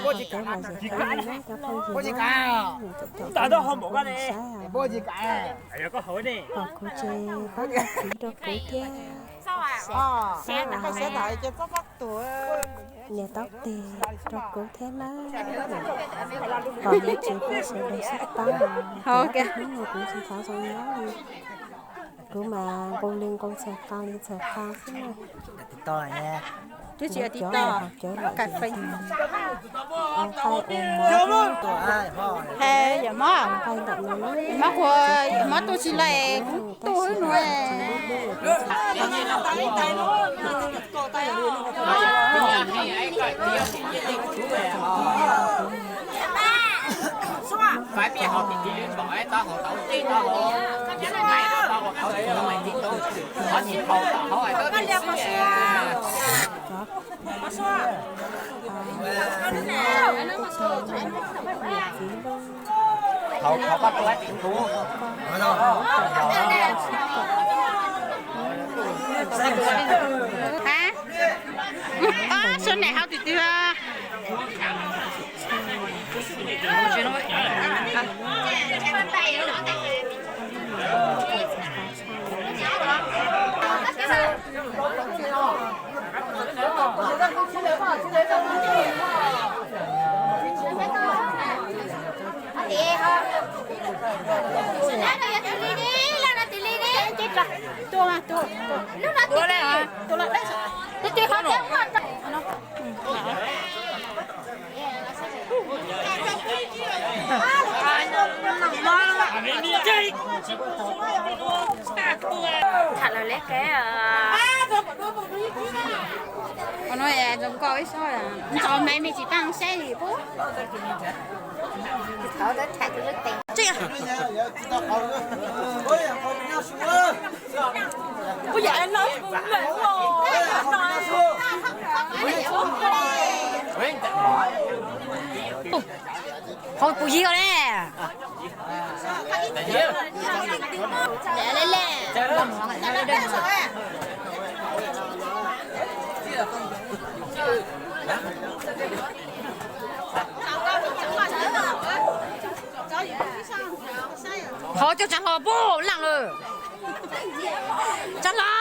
Cov phooj ywg, cov phooj ywg saib os, pom kuv ces pab like rau kuv thiab. Nias taub tes rau kuv thiab na. Pom me ntsis peb sawv daws sib pab, hnub no kuv tsis xav zoo nyob li. Kuv mas nqus li nqus, txhawm qas li txhawm qas xwb na. Twb tsis cov, cov lawm, nqaij ua mov, nqaij ntawm no, mov kuv, mov tu tsis lawm, kuv tu hwb nua. Suab niam hau twg twg. Tham lawv leb qeb. Ua no zoo nkauj ib sab, ntxov me me tsis pab saib li pub. Hauv kuv yig ne. Qhov coj tsav hlo pub leej lawm. Tsav hlo.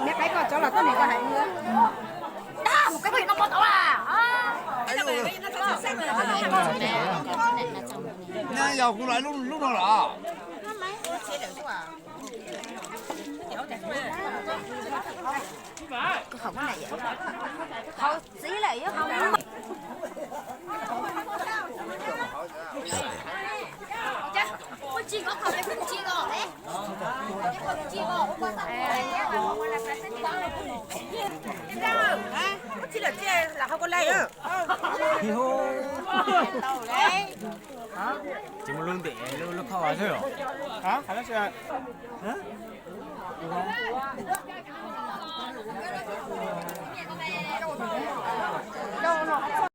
Neb qab koj cov los koj niam koj hais. Yog kuv los lub no los. Txiv lawm yuav hau. Tsis muaj lub ntim lub khoj xwb.